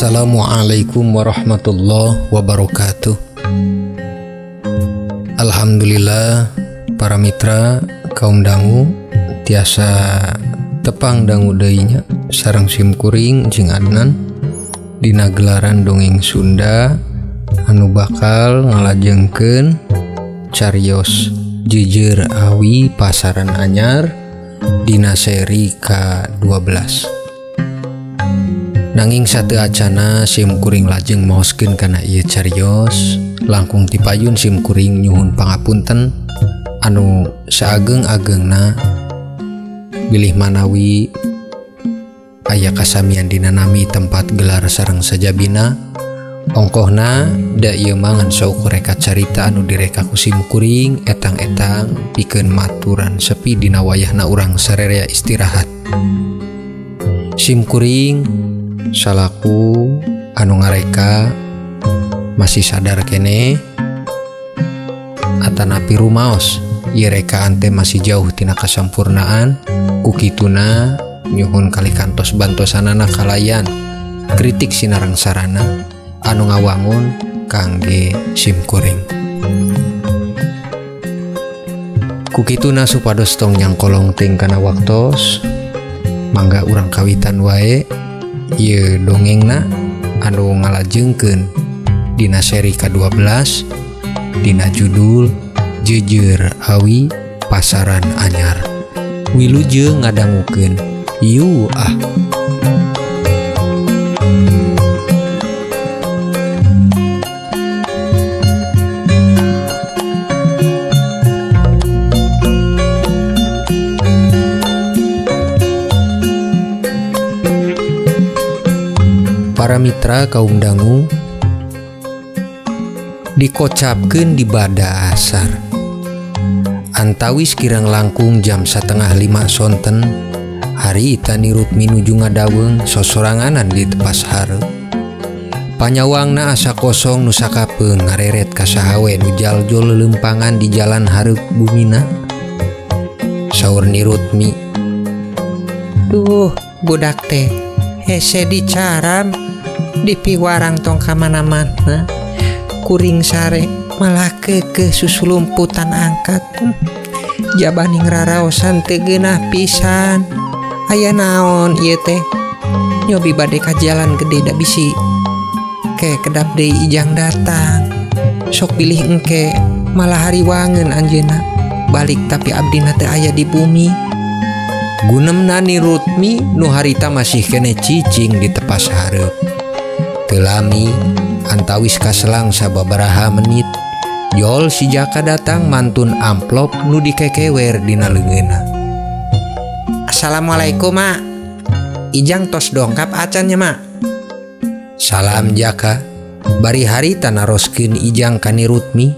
Assalamualaikum warahmatullahi wabarakatuh. Alhamdulillah para mitra kaum dangu tiasa tepang dangu deui nya sareng simkuring jeung Adnan dina gelaran dongeng Sunda anu bakal ngalajengkeun carios Jeujeur Awi Pasaran Anyar dina seri K12. Nanging sateu acana simkuring lajeng maoskeun kana ieu carios langkung tipayun simkuring nyuhun pangapunten anu saageng-agengna bilih manawi aya kasamian dina nami tempat gelar sareng sajabina ongkohna da ieu mah ngan saukur reka carita anu direka ku simkuring etang-etang pikeun maturan sepi dina wayahna urang sarerea istirahat. Simkuring salaku anu ngareka masih sadar kene atanapi rumaos ieu rekaan teh masih jauh tina kasampurnaan ku kituna nyuhun kali kantos bantosanana kalayan kritik sinareng sarana anu ngawangun kangge simkuring. Ku kituna supados tong nyangkolong ting kana waktos mangga urang kawitan wae ieu dongengna anu ngalajengkeun dina seri K12 dina judul Jeujeur Awi Pasaran Anyar. Wilujeng ngadangukeun yu ah. Para mitra kaum dangu dikocapkeun di bada asar antawis kirang langkung jam 4:30 sonten harita Nirutmi nuju ngadaweung sosoranganan di tepas hareup. Panyawangna asa kosong nu sakapeung ngareret ka saha we nu jaljol leuleumpangan di jalan hareup bumina. Saur Nirutmi, "Duh, budak teh hese dicaram dipiwarang tong kamana-mana kuring sare malah kekeh susulumputan angkat jabaning raraosan teu geunah pisan aya naon ieu teh nyobi bade ka jalan gede da bisi ke kedap deui Ijang datang sok bilih engke malah hariwangeun anjeunna balik tapi abdina teh aya di bumi." Gunemna Nirutmi nu harita masih kene cicing di tepas hareup. Teu lami antawis kaselang sababaraha menit jol si Jaka datang mantun amplop nu dikekewer dina leungeunna. "Assalamualaikum, Mak. Ijang tos dongkap acan nya, Mak." "Salam Jaka." Bari harita naroskeun Ijang ka Nirutmi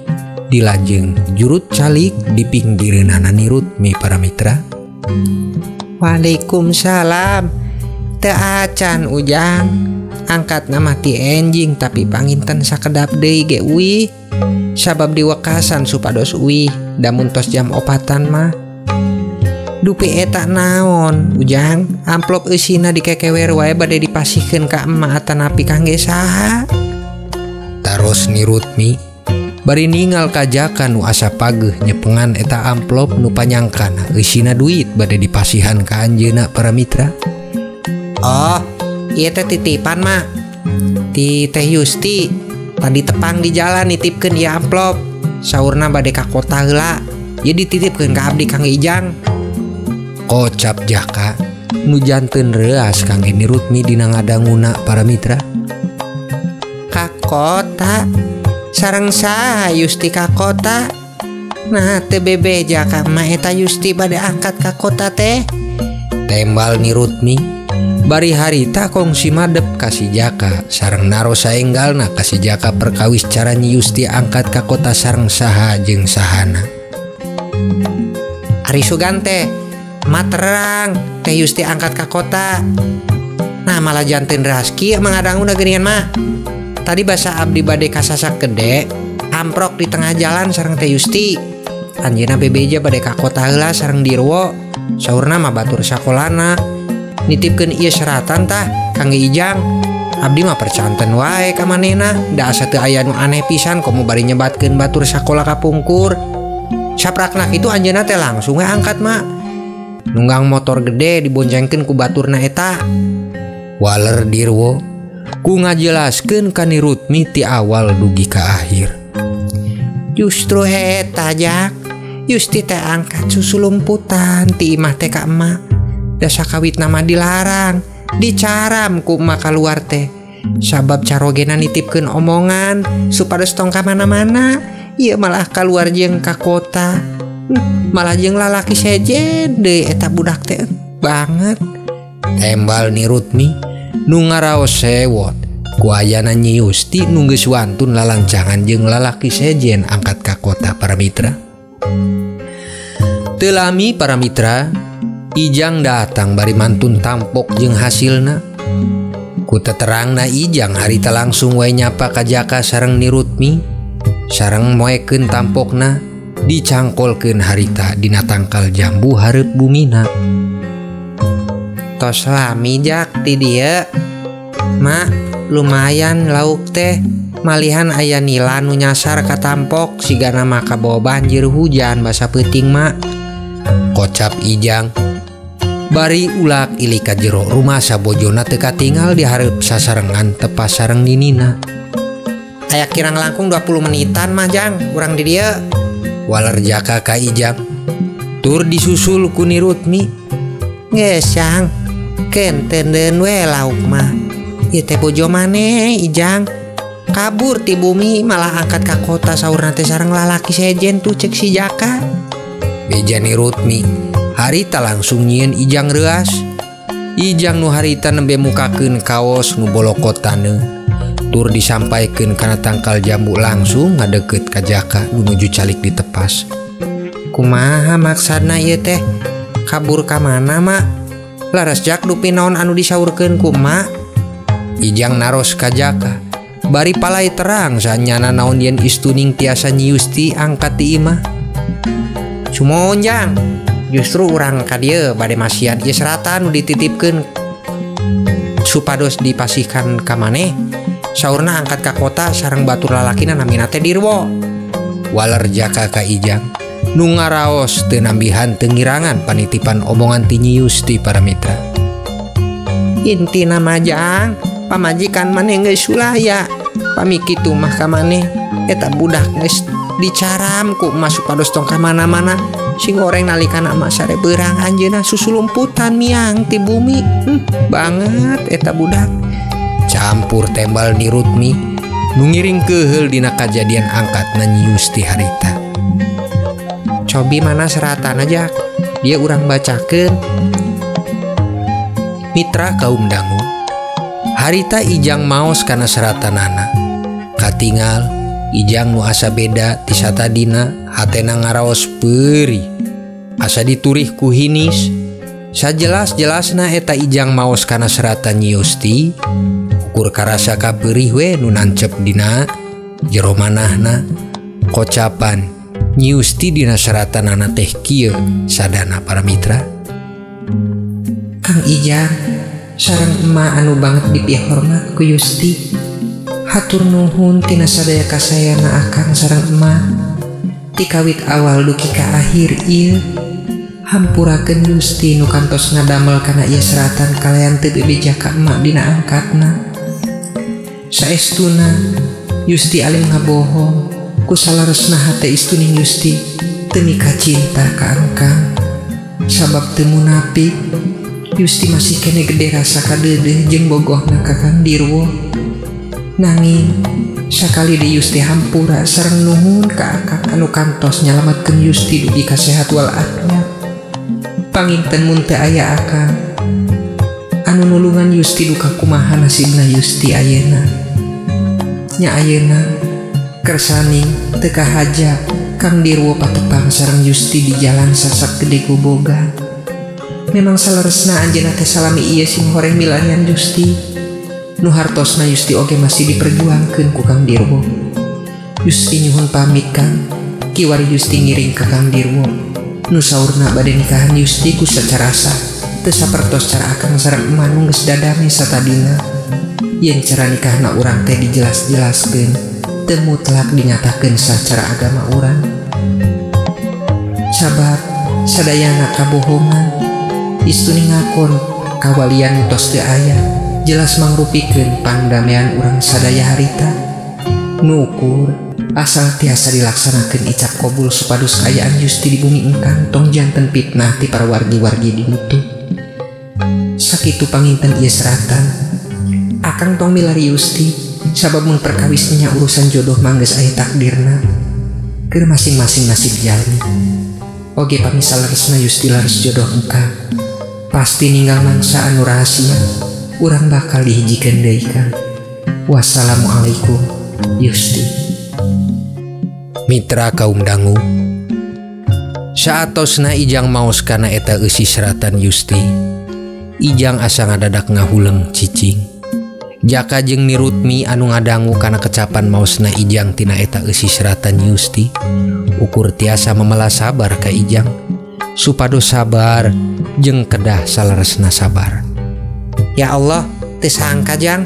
dilajeng jurut calik di pinggireunana Nirutmi para mitra. "Waalaikumsalam. Teu acan Ujang. Angkatna mati enjing tapi panginten sakedap deui ge uih. Sabab diwakasan supados uih da mun tos jam 4 mah." "Dupi eta naon Ujang? Amplop eusina dikekewer wae bade dipasihkeun ka emak atanapi kangge saha?" Taros Nirutmi bari ningal ka Jaka nu asa pageuh nyepengan eta amplop nu panyangkana eusina duit bade dipasihan ka anjeunna para mitra. "Oh, ieu teh titipan, Mak. Ti Teh Yusti. Tadi tepang di jalan nitipkeun ieu amplop. Saurna bade ka kota heula. Ieu dititipkeun ka abdi kangge Ijang." Kocap Jaka nu janten reuas kangge Nirutmi dina ngadanguna para mitra. "Ka kota? Sareng saha Yusti ka kota? Nah, teu bebeja ka emak eta Yusti bade angkat ka kota teh." Tembal Nirutmi bari harita kongsi madep ka si Jaka sareng naros saenggalna ka si Jaka perkawis cara Nyi Yusti angkat ka kota sareng saha jeung sahana. "Ari sugan teh emak terang Teh Yusti angkat ka kota. Nah malah janten raski mangadanguna geuningan Mak. Tadi basa abdi bade kasasak gede amprok di tengah jalan sareng Teh Yusti. Anjeunna bebeja bade ka kota heula sareng Dirwo. Saurna mah batur sakolana. Nitipkeun ieu seratan tah kangge Ijang. Abdi mah percanten wae ka manehna, da asa teu aya nu aneh pisan komo bari nyebatkeun batur sakola kapungkur. Saprakna kitu anjeunna teh langsung we angkat mak. Nunggang motor gede diboncengkeun ku baturna eta. Waler Dirwo ku ngajelaskeun ka Ni Rutmi ti awal dugi ka akhir. Justru eta Jak, Yusti teh angkat susulumputan ti imah teh ka emak. Da sakawitna mah dilarang, dicaram ku emak kaluar teh. Sabab carogena nitipkeun omongan supados tong ka mana-mana, ieu malah kaluar jeung ka kota. Malah jeung lalaki sejen deui eta budak teh banget. Tembal Ni Rutmi nu ngaraos sewot ku ayana Nyi Yusti nu geus wantun lalancangan jeung lalaki sejen angkat ka kota para mitra. Teu lami para mitra, Ijang datang bari mantun tampok jeung hasilna. Ku teterangna Ijang harita langsung wae nyapa ka Jaka sareng Ni Rutmi, sareng moekeun tampokna dicangkolkeun harita dina tangkal jambu hareup bumina. Tos lami Jak ti dieu. Mak, lumayan lauk teh. Malihan aya nila nu nyasar ka tampok sigana mah kabawa banjir hujan basa peuting mak. Kocap Ijang bari ulak ilik ka jero rumah sabojona teu katingal di hareup sasarengan tepas sareng ninina. Aya kirang langkung 20 menitan mah Jang, urang di dieu. Waler Jaka ka Ijang tur disusul ku Ni Rutmi. Geus Jang, kenteun we lauk mah. Ieu teh bojo maneh Ijang. Kabur ti bumi malah angkat ka kota saurna teh sareng lalaki sejen tuh cek si Jaka. Beja Ni Rutmi harita langsung nyieun Ijang reuas. Ijang nu harita nembe mukakeun kaos nu bolokotaneun tur disampaikeun kana tangkal jambu langsung ngadeukeut ka Jaka nu nuju calik ditepas. Kumaha maksudna ieu teh? Kabur ka mana mak? Laras Jak dupi naon anu disaurkeun ku mak? Ijang naros ka Jaka bari palai terang sanyana naon yen istuning tiasa Nyi Yusti angkat ti imah. Sumonjang, justru urang ka dieu bade masihan ieu seratan nu dititipkeun supados dipasihkan ka maneh. Saurna angkat ka kota sareng batur lalakina namina teh Dirwo. Waler Jaka ka Ijang nu ngaraos teu nambihan teu ngirangan panitipan omongan ti Nyi Yusti para mitra. Intina mah Jang, pamajikan maneh geus sulaya. Pami kitu mah ka maneh eta budak geus dicaram ku emak supados tong ka mana-mana. Sing goreng nalikana emak sare beurang anjeunna susulumputan miang ti bumi. Banget eta budak. Campur tembal Ni Rutmi nu ngiring keuheul dina kajadian angkatna Nyi Yusti harita. Cobi mana seratan aja dia urang bacakeun. Mitra kaum dangu, harita Ijang maos kana seratanana. Katingal Ijang nu asa beda ti satadina, hatena ngaraos peurih asa diturih ku hinis. Sajelas-jelasna eta Ijang maos kana seratan Nyi Yusti, ukur karasa kapeurih we nu nancep dina jero manahna. Kocapan Nyi Yusti dina seratanana teh kieu sadana para mitra. Kang Ijang sareng emak anu banget dipihormat ku Yusti. Hatur nuhun tina sadaya kasayana akang sareng emak. Ti kawit awal dugi ka akhir ieu hampurakeun Yusti nu kantos ngadamel kana ieu seratan kalayan teu bebeja ka emak dina angkatna. Saestuna Yusti alim ngabohong ku salaresna hate istuning Yusti teu mikacinta ka angkang. Sabab teu munafik Yusti masih kene gede rasa kadeudeuh jeung bogohna ka Kang Dirwo. Nanging sakali deui Yusti hampura sareng nuhun ka akang anu kantos nyalametkeun Yusti dugi ka sehat wal afiat. Panginten mun teu aya akang anu nulungan Yusti duka kumaha nasibna Yusti ayeuna. Nya ayeuna kersaning teu kahaja Kang Dirwo patepang sareng Yusti di jalan sasak gede gobogan. Memang saleresna anjeunna teh salami ieu sing horeng milarian Yusti. Nu hartosna Yusti oge masih diperjuangkeun ku Kang Dirwo. Yusti nyuhun pamit Kang, kiwari Yusti ngiring ka Kang Dirwo. Nu saurna bade nikahan Yusti ku sacarasa teu sapertos cara akang sareng emak nu geus dadame satadina. Yen cara nikahna urang teh dijelas-jelaskeun, teu mutlak dinyatakeun sacara agama urang. Sabab sadayana kabohongan, istuni ngakon kawalian tos teu aya, jelas mangrupikeun pangdamean urang sadaya harita. Nukur asal tiasa dilaksanakeun icap kobul supados kaayaan Yusti di bumi engkang tong janten fitnah ti para wargi-wargi di mutu. Sakitu panginten ieu seratan. Akang tong milari Yusti sabab mun perkawisnya urusan jodoh manggeus aya takdirna. Keur masing-masing nasib jalmi. Oge pamisal leresna Yusti lares jodoh engkang. Pasti ninggal mangsa anu rahasia, urang bakal dihijikeun deui Kang. Wassalamualaikum Yusti. Mitra kaum dangu, saatosna Ijang maos kana eta eusi seratan Yusti. Ijang asa ngadadak ngahuleng cicing. Jaka jeung Nirutmi anu ngadangu kana kecapan maosna Ijang tina eta eusi seratan Yusti. Ukur tiasa memela sabar ka Ijang, supados sabar jeung kedah saleresna sabar. Ya Allah, teu sangka Jang,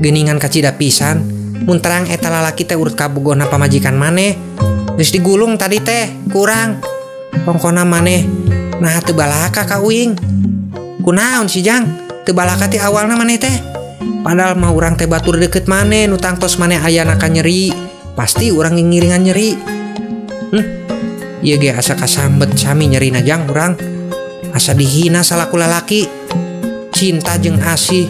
geuningan kacida pisan. Mun terang eta lalaki teh urut kabogohna pamajikan maneh. Geus digulung tadi teh, kurang. Pongkona maneh nah teu balaka ka uing. Kunaon si Jang? Teu balaka ti awalna maneh teh. Padahal mah urang teh batur deket maneh, nu tangtos maneh ayana ka nyeri. Pasti urang ngiringan nyeri. Ieu ge asa kasambet sami nyerina Jang urang. Asa dihina salaku lalaki. Cinta jeung asih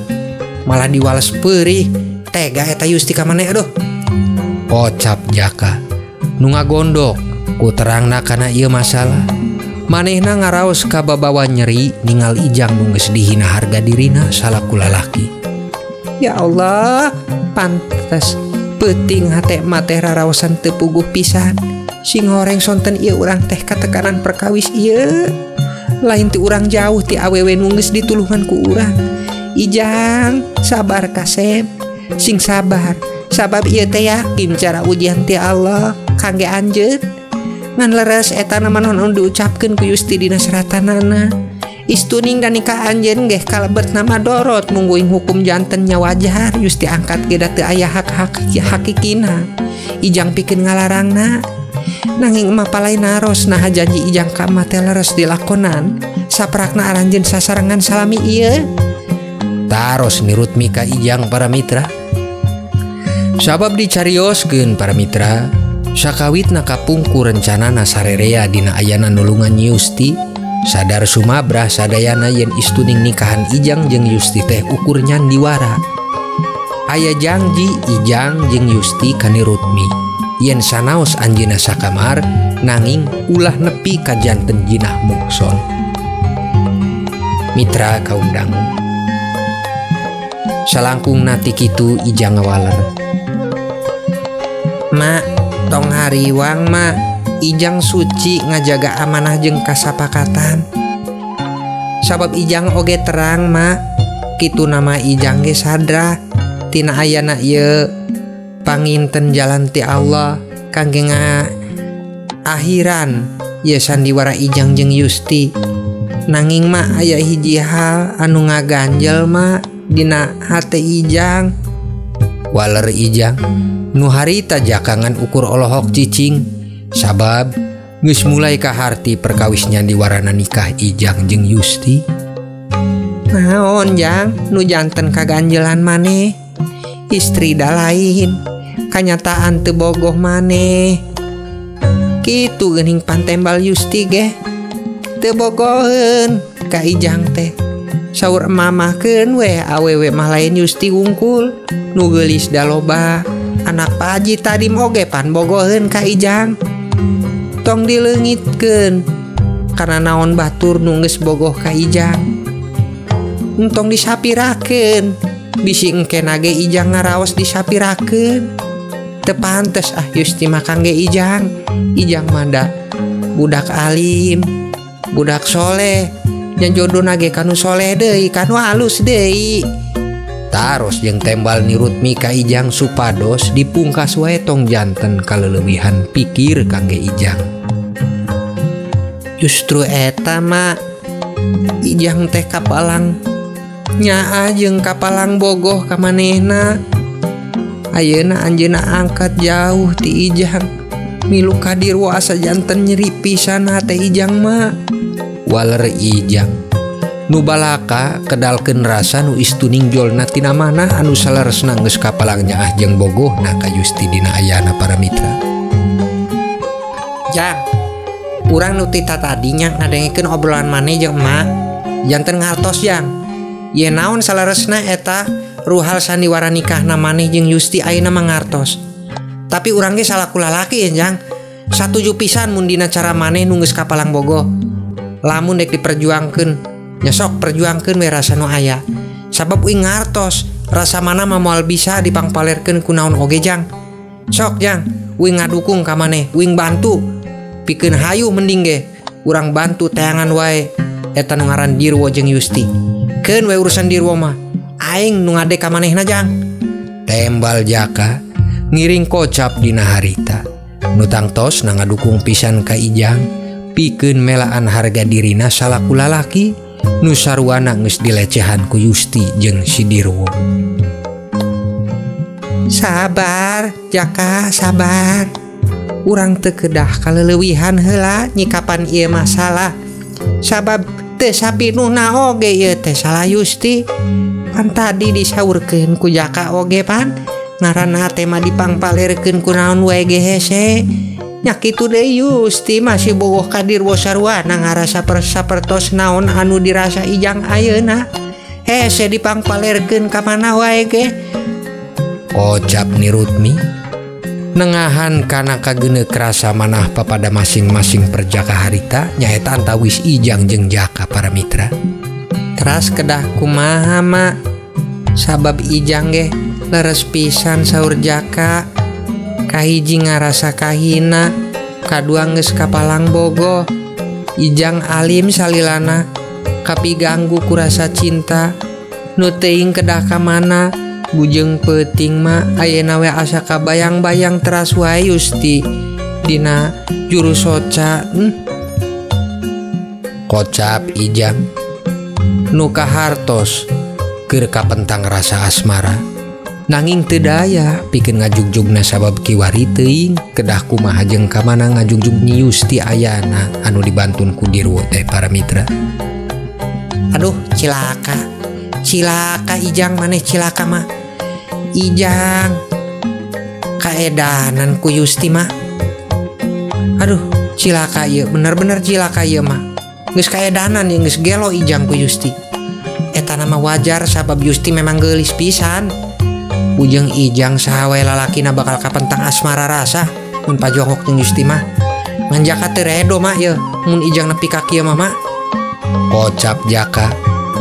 malah diwales peurih. Tega eta Yusti ka maneh aduh. Ocap Jaka nu ngagondok ku terangna kana ieu masalah. Manehna ngaraos kababawa nyeri ningal Ijang nu geus dihina harga dirina salaku lalaki. Ya Allah, pantes peuting hate mah teh raraosan teu puguh pisan. Sing horeng sonten ieu urang teh katekanan perkawis ieu. Lain ti urang jauh ti awewe nu geus ditulungan ku urang. Ijang, sabar kasep. Sing sabar, sabab ieu teh yakin cara ujian ti Allah kangge anjeun. Ngan leres eta nama naon diucapkeun ku Yusti dina seratanana. Istuning dan nikah anjeun geh kalebet nama dorot mungguing hukum janten nya wajar Yusti angkat ge da teu aya hak-hak hakikina. Ijang pikeun ngalarangna. Nanging emak palai naros naha janji Ijang ka emak teh leres dilakonan. Saprakna aranjeun sasarengan salami ieu. Taros nirut mika Ijang para mitra. Sabab dicarioskeun para mitra, sakawitna kapungkur rencanana sarerea dina ayana nulungan Yusti, sadar sumabrah sadayana yen istuning nikahan Ijang jeung Yusti teh ukur nyandiwara. Aya janji Ijang jeung Yusti ka Nirutmi yen sanaos anjeunna sakamar nanging ulah nepi ka janten jinah mukson. Mitra kaum dangu, salangkung nati kitu Ijang ngawaler. Mak, tong hariwang mak, Ijang suci ngajaga amanah jeung kasapakatan. Sabab Ijang oge terang mak, kitu nama Ijang ge sadra tina ayana ieu panginten jalan ti Allah kangge akhiran ieu sandiwara Ijang jeung Yusti. Nanging mak aya hiji hal anu ngaganjel mak dina hate Ijang. Waler Ijang nu harita jakangan ukur olohok cicing sabab geus mulai kaharti perkawis nyandiwarana nikah Ijang jeung Yusti. Naon Jang nu janten kaganjelan maneh? Istri da lain, kanyataan teu bogoh maneh. Kitu geuning pantembal Yusti ge teu bogoheun ka Ijang teh. Saur emamahkeun weh awewe mah lain Yusti wungkul nu geulis da loba. Anak Pak Haji tadi oge pan bogoheun ka Ijang. Tong dileungitkeun karena naon batur nu geus bogoh ka Ijang. Entong disapirakeun, bisi engke nage Ijang ngaraos disapirakeun. Teu pantes ah Yusti mah kangge Ijang. Ijang mah da budak alim, budak soleh. Yang jodoh nage kanu soleh deui, kanu halus deui. Taros jeung tembal nirutmi ka Ijang supados dipungkas wae tong janten kaleulewihan pikir kangge Ijang. Justru eta mak Ijang teh kapalang Nyaah jeung kapalang bogoh ka manehna. Ayeuna anjeunna angkat jauh ti Ijang. Milu ka Dirwo asa janten nyeri pisan hate Ijang mah. Waler Ijang nu balaka kedalkeun rasa nu istuning jolna tina manah anu saleresna geus kapalang nyaah jeung bogohna ka Yusti dina ayana para mitra. Jang, urang nu ti tatadinya ngadengekeun obrolan maneh jeung emak. Janten ngartos jang. Ye naon saleresna eta ruhal sandiwara nikahna maneh jeung Yusti ayeuna mah ngartos. Tapi urang ge salaku lalaki ya jang. Satuju pisan mun dina cara maneh nu geus kapalang bogoh. Lamun dek diperjuangkeun, nya sok perjuangkeun we rasa nu aya. Sabab uing ngartos rasa mana mah moal bisa dipangpalerkeun ku naon oge jang. Sok jang, uing ngadukung ka maneh, uing bantu. Pikeun hayu mending ge urang bantu teangan wae eta nu ngaran Dirwo jeung Yusti. Keun we urusan Dirwo mah aing nu ngade ka manehna jang. Tembal Jaka ngiring kocap dina harita. Nu tangtos na ngadukung pisan ka Ijang pikeun melaan harga dirina salaku lalaki nu sarwana geus dilecehan ku Yusti jeung si Dirwo. Sabar Jaka, sabar. Urang teu kedah kaleuwihan heula nyikapan ieu masalah. Sabab teu sapinuhna oge ieu teh salah Yusti. Pan tadi disaurkeun ku Jaka oge pan ngaranna teh mah dipangpalerkeun ku naon wae ge hese. Nya kitu deui Yusti masih bogoh ka Dirwo sarwana ngarasa sapertos naon anu dirasa Ijang ayeuna. Hese dipangpalerkeun ka mana wae ge. Kocap Nirutmi nengahan kana kageneuk rasa manah papada masing-masing perjaka harita nyaeta antawis Ijang jeung Jaka para mitra. Teras kedah kumaha mak, sabab Ijang ge leres pisan saur Jaka. Kahiji ngarasa kahina, kadua geus kapalang bogoh. Ijang alim salilana, kapiganggu ku rasa cinta. Nu teuing kedah ka mana? Bujeng peuting mah ayeuna we asa kabayang-bayang teras wae Yusti dina juru soca. Kocap Ijang nu kahartos keur kapentang rasa asmara nanging teu daya pikeun ngajugjugna sabab kiwari teuing kedah kumaha jeung ka mana ngajugjug Nyi Yusti ayana anu dibantun ku Dirwo teh para mitra. Aduh cilaka, cilaka Ijang maneh cilaka mah. Ijang kaedanan ku Yusti mah. Aduh cilaka ieu, bener-bener cilaka ieu mah. Geus kaedanan ieu, geus gelo Ijang ku Yusti. Eta nama wajar sabab Yusti memang geulis pisan. Ujeng Ijang saha wae lalakina bakal kapentang asmara rasa mun pajongok jeung Yusti mah. Ngan Jaka teu redo mah ieu mun Ijang nepi ka kieu mah mah. Kocap Jaka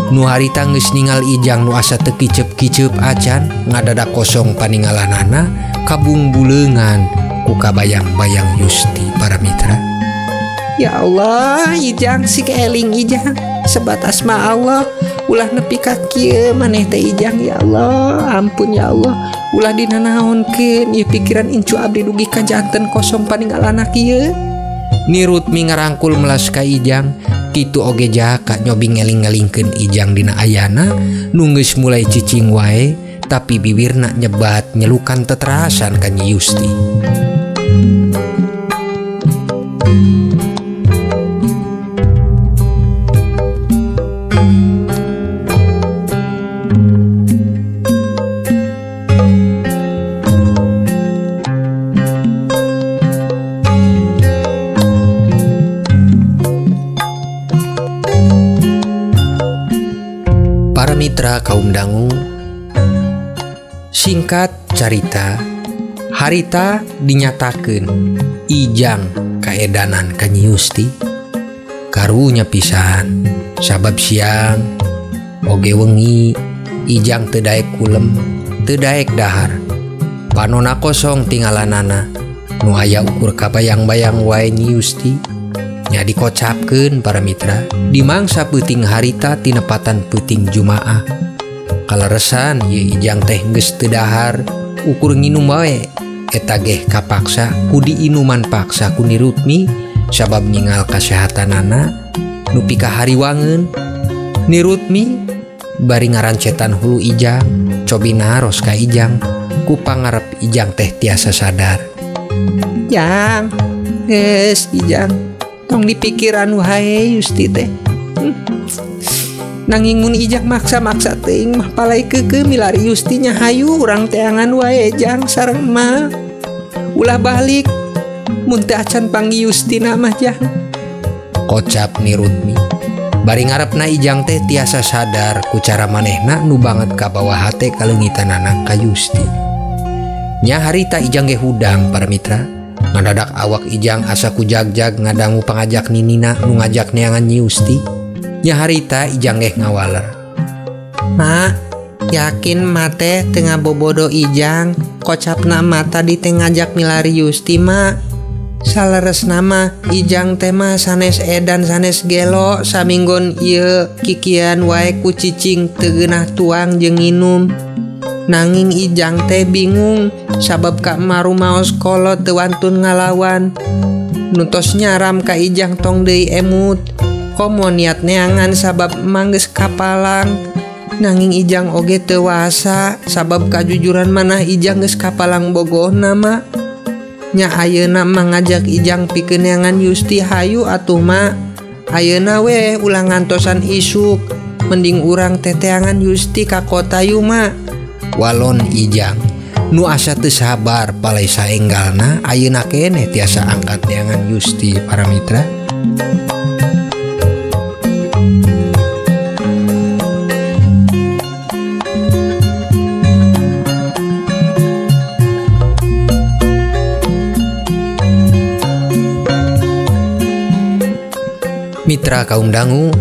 nu harita geus ningal Ijang nu asa teu kiceup-kiceup acan ngadadak kosong paningalanana kabung buleungan ku kabayang-bayang Yusti para mitra. Ya Allah, Ijang sik eling Ijang sebatas ma Allah ulah nepi ka kieu maneh teh Ijang ya Allah, ampun ya Allah, ulah dinanaonkeun ieu pikiran incu abdi dugi ka janten kosong paningalana kieu. Nirut mi ngarangkul melas ka Ijang kitu oge Jaka nyobi ngeling-ngelingkeun Ijang dina ayana nu geus mulai cicing wae tapi bibirna nyebat nyelukan teterasan ka Nyi Yusti. Para mitra kaum dangu, singkat carita, harita dinyatakeun Ijang kaedanan ka Nyi Yusti. Karunya pisan, sabab siang oge wengi Ijang teu daek kulem, teu daek dahar. Panona kosong tinggalanana, nu aya ukur kabayang-bayang wae Nyi Yusti. Nya dikocapkeun para mitra, dimangsa peuting harita tinepatan peuting Jumaah. Kaleresan ye Ijang teh geus teu dahar, ukur nginum wae. Eta geh kapaksa ku diinuman paksa ku Nirutmi sabab ningal kasehatanana nu pikahariwangeun. Nirutmi Bari ngarancetan hulu Ijang, cobi naros ka Ijang, ku pangarep Ijang teh tiasa sadar. Jang, geus Ijang, tong dipikiran wae Yusti teh. Nanging mun Ijang maksa-maksa teuing mah palai keukeuh milari Yustinya hayu urang teangan wae Jang sareng mah. Ulah balik mun teu acan panggih Yustina mah Jang. Kocap Nirutmi. Bari ngarepna Ijang teh tiasa sadar ku cara manehna nu banget ka bawah hate kaleungitanana ka Yusti. Nya harita Ijang ge hudang para mitra. Ngadadak awak Ijang asa ku jagjag ngadangu pangajak ninina nu ngajak neangan Nyi Yusti. Nya harita Ijang ge ngawaler. Ma, yakin ma teh teu ngabobodo Ijang, kocapna ma tadi teh ngajak milari Yusti ma. Saleresna mah Ijang teh mah sanes edan sanes gelo saminggon ieu kikian wae ku cicing teu geunah tuang jeung nginum. Nanging Ijang teh bingung sabab ka emak rumaos kolot teu wantun ngalawan. Nutos nyaram ka Ijang tong deui emut. Komo niat neangan sabab emak geus kapalang. Nanging Ijang oge teu wasa sabab kajujuran manah Ijang geus kapalang bogohna ma. Nya ayeuna mah ngajak Ijang pikeun neangan Yusti hayu atuh ma. Ayeuna we ulah ngantosan isuk, mending urang teteangan Yusti ka kota yu ma. Walon Ijang nu asa teu sabar palai saenggalna ayeuna keneh tiasa angkat neangan Yusti para mitra. Mitra kaum dangu,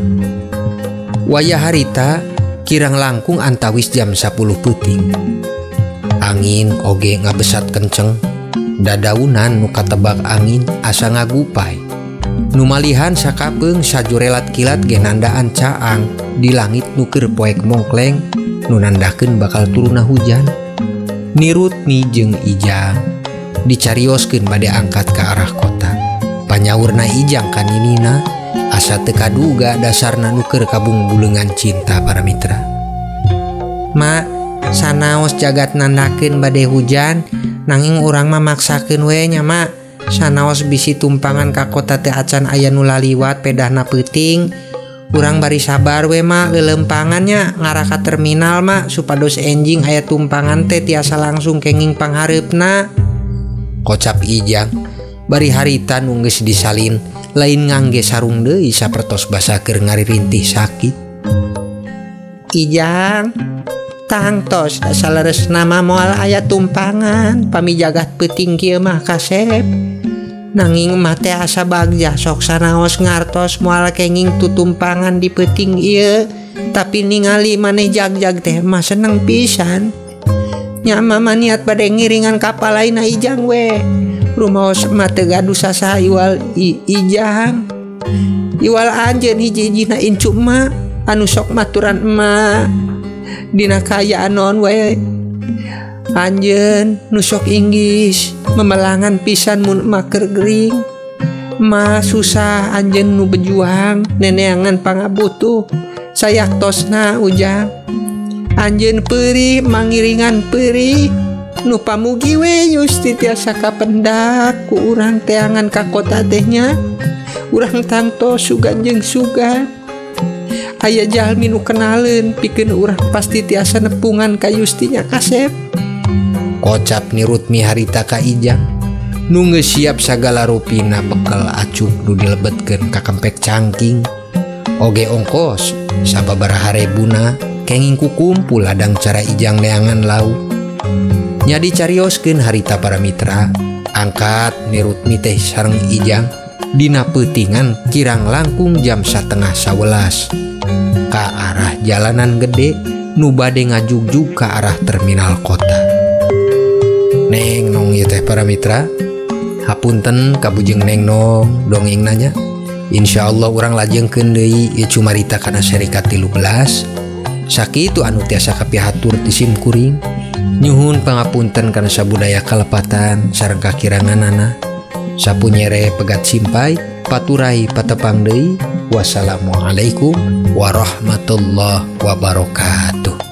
wayah harita kirang langkung antawis jam 10 peuting. Angin oge ngabesat kenceng, dadaunan nu katebak angin asa ngagupai. Nu malihan sakapeung sajurelat kilat ge nandaan caang di langit nu keur poek mongkleng nu nandakeun bakal turunna hujan. Nirutmi jeung Ijang dicarioskeun bade angkat ka arah kota. Panyaurna Ijang ka ninina asa teu kaduga dasarna nu keur kabung-buleungan cinta para mitra. Ma, sanaos jagat nandakeun bade hujan, nanging urang mah maksakeun we nya ma. Sanaos bisi tumpangan ka kota teh acan aya nu laliwat pedahna peuting. Urang bari sabar we ma leuleumpangan nya ngarah ka terminal ma supados enjing aya tumpangan teh tiasa langsung kenging panghareupna. Kocap Ijang bari harita nu geus disalin lain ngangge sarung deui sapertos basa keur ngaririntih sakit. Ijang tangtos saleresna mah moal aya tumpangan pami jagat peuting kieu mah kasep. Nanging mah teh asa bagja sok sanaos ngartos moal kenging tutumpangan di peuting ieu, tapi ningali maneh jagjag teh mah seneng pisan. Nya mah niat bade ngiringan kapal lainna Ijang we. Rumaos mah teu gaduh sasaha iwal Ijang. Iwal anjeun hiji-hijina incu emak anu sok maturan emak dina kaayaan naon wae. Anjeun nu sok inggis memelangan pisan mun emak keur gering. Emak susah anjeun nu bejuang neneangan pangabutuh sayaktosna Ujang. Anjeun peurih mangiringan peurih. Nu pamugi we Yusti tiasa kapendak ku urang teangan ka kota teh nya. Urang tangtos sugan jeung sugan. Aya jalmi nu kenaleun pikeun urang pasti tiasa nepungan ka Yustinya kasep. Kocap Nirutmi harita ka Ijang nu geus siap sagala rupina bekel acuk nu dilebetkeun ka kempek cangking. Oge ongkos sababaraha rebuna kenging kukumpul ladang cara Ijang neangan lauk. Nya dicarioskeun harita para mitra, angkat Nirutmi teh sareng Ijang dina peutingan kirang langkung jam 10:30 ka arah jalanan gede nu bade ngajugjug ka arah terminal kota. Neng nong ieu teh para mitra, hapunten kabujeng neng nong dongeng nanya. Insyaallah urang lajengkeun deui ieu cumarita kana seri ka-13. Sakitu anu tiasa kapihatur ti sim kuring. Nyuhun pangapunten kana sabudaya kalepatan sareng kakiranganana. Sapunyere pegat simpai. Paturai patepang deui. Wassalamualaikum warahmatullahi wabarakatuh.